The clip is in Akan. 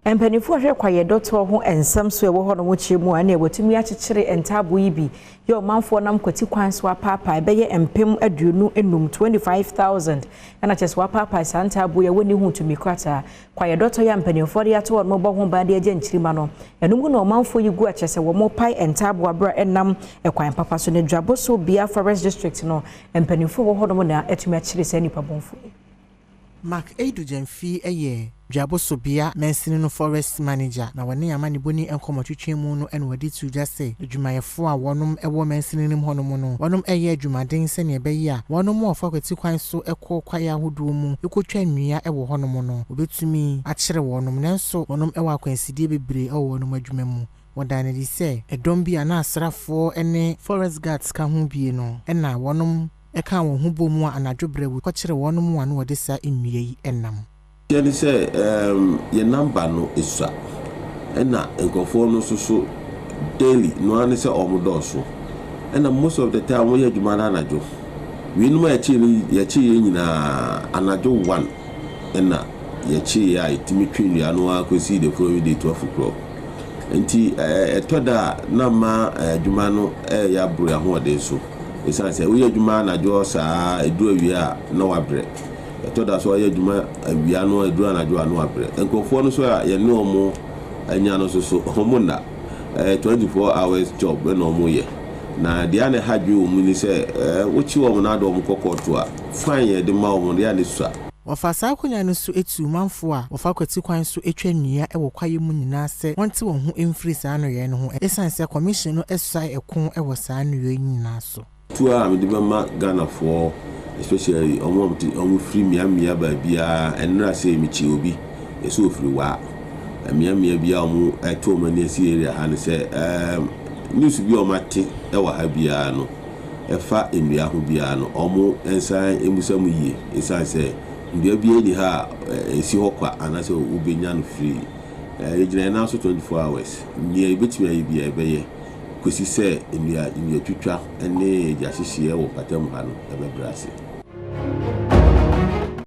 Mpanimfoɔ hwɛ kwaeɛ dɔtɔ ho nsɛm so ɛwɔ hɔ no kyerɛ mu a, ɛne wɔtumi akyekyere ntaabo yi bi yɛ ɔmanfoɔ nam kwati kwan so apaapae bɛyɛ 25,000, 25,000, ɛna kyerɛ sɛ wapaapae saa ntaabo yi a wɔnni ho tumi krataa. Kwaeɛ dɔtɔ yɛ mpanimfoɔ de ato wɔn bɔ ho ban de agye nkyirima no, ɛno mu na ɔmanfoɔ yi gu a kyerɛ sɛ wɔn pae ntaabo abere a ɛnam ɛkwan papa so. Ne Dwaboso Bia Forest District no, mpanimfoɔ wɔ hɔnom na atumi akyere saa nnipa bɔnfo yi. Mark Eidu Gyamfi yɛ Dwabosobea mansini no forest manager, na wɔne amanebɔni nkɔmmɔtwetwe mu no ɛna wɔde to dwa sɛ adwumayɛfoɔ a wɔnom wɔ mansini no mu hɔnom no, wɔnom ɛyɛ adwumaden sɛnea ɛbɛyɛ a wɔnom a wɔfa kwati kwan so kɔ kwaeɛ ahodoɔ mu kɔtwa nnua wɔ hɔnom no, wɔbɛtumi akyere wɔnom. Nanso wɔnom wɔ akwansideɛ bebree wɔ wɔnom adwuma mu. Wɔdan no adi sɛ ɛdɔm bi a na asraafoɔ ne forest guards ka ho bie no ɛna wɔnom ɛka wɔn ho bɔ mu a anadwo berɛ kɔkyere wɔnom a na wɔde saa nnua yi nam. Kyerɛ ne sɛ yɛn number no esua, ɛna nkurɔfoɔ no nso so daily no ara ne sɛ wɔn dɔɔso, ɛna most of the time wɔyɛ adwuma no anadwo. Weinom a yɛkyee no, yɛkyee yɛn nyinaa anadwo 1 ɛna yɛkyee yɛ a yɛtumi twe nnua no ara kɔsi the following day 12 o'clock. Nti ɛtɔ da a na ma adwuma no ɛyɛ aboro ahoɔden so, ɛsiane sɛ woyɛ adwuma anadwo saa, ɛduru awia a na wabrɛ. Ɛtɔ da so ɔyɛ adwuma awia no, ɛduru anadwo a na wabrɛ. Nkurɔfoɔ no so a yɛne wɔn anya no nso so, wɔn nna 24 hours job ɛna wɔn yɛ. Na deɛ a na ɛha dwe wɔ mu ni sɛ wokyi wɔn na ade wɔn kɔ kɔɔto a, fine yɛde ma wɔn deɛ a ne sua. Wɔfa saa akonnwa no so etu manfoɔ a wɔfa kwati kwan so atwa nnua wɔ kwaeɛ mu nyinaa sɛ wɔnte wɔn ho mfiri saa nnɔyɛ no ho, ɛsiane sɛ commission no asuae ɛko wɔ saa nnua yi nyinaa so. Tu a mede bɛma Ghanafoɔ, especially ɔmo a ɔmo firi mmeammea baabiara, ɛnnora sɛ mekyi obi yɛsɛ ofiri waa mmeammea bi a ɔmo ɛto ɔmo ani asi area ha no sɛ news bi a ɔmo ate ɛwɔ ha biara no ɛfa nnua ho biara no, ɔmo nsan emusa mu yie, ɛsiane sɛ nnua biara ni ha a ɛsi hɔ kwa anaasɛ wobɛnya no free. Yɛgyina yɛn nan so 24 hours. Nea yɛbɛtumi ayɛ biara yɛbɛyɛ kɔsi sɛ nnua nnua twitwa ne gya hyehyeɛ wɔ mpatamu ha no ɛbɛbrɛ ase.